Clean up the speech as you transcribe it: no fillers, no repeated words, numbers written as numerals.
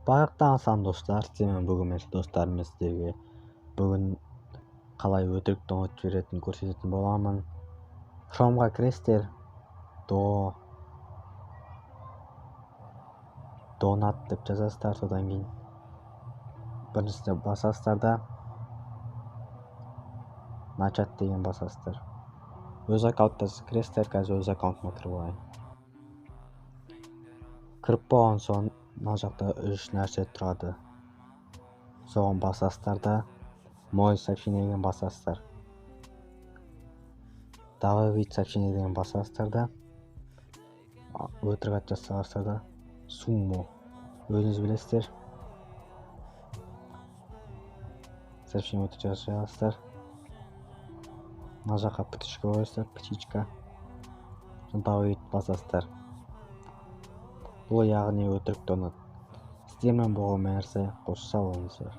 Барлықтарыңызға салам, достар. Сіздермен бүгін мен, достарым, мен сіздерге бүгін қалай өтірік донат жіберетінін көрсететін боламын. Хромға кіресіздер, донат деп жазасыздар, содан кейін біріншісіне басасыздар да, начать деген басасыздар. Өз аккаунттарыңызға кіресіздер. Қазір өз аккаунтыма кіріп алайын. Кіріп болған соң мына жақта үш нәрсе тұрады, соған басасыздар да, мой сообщение деген басасыздар, добавить сообщение деген басасыздар да, өтірік ат жазсаңыздар да, сумму өзіңіз білесіздер. Сообщение өтірік жазасыздар, мына жаққа птичка қоясыздар, птичка, добавить басасыздар. Бұл яғни өтірік донат. Сіздермен болған нәрсе, қош сау болыңыздар.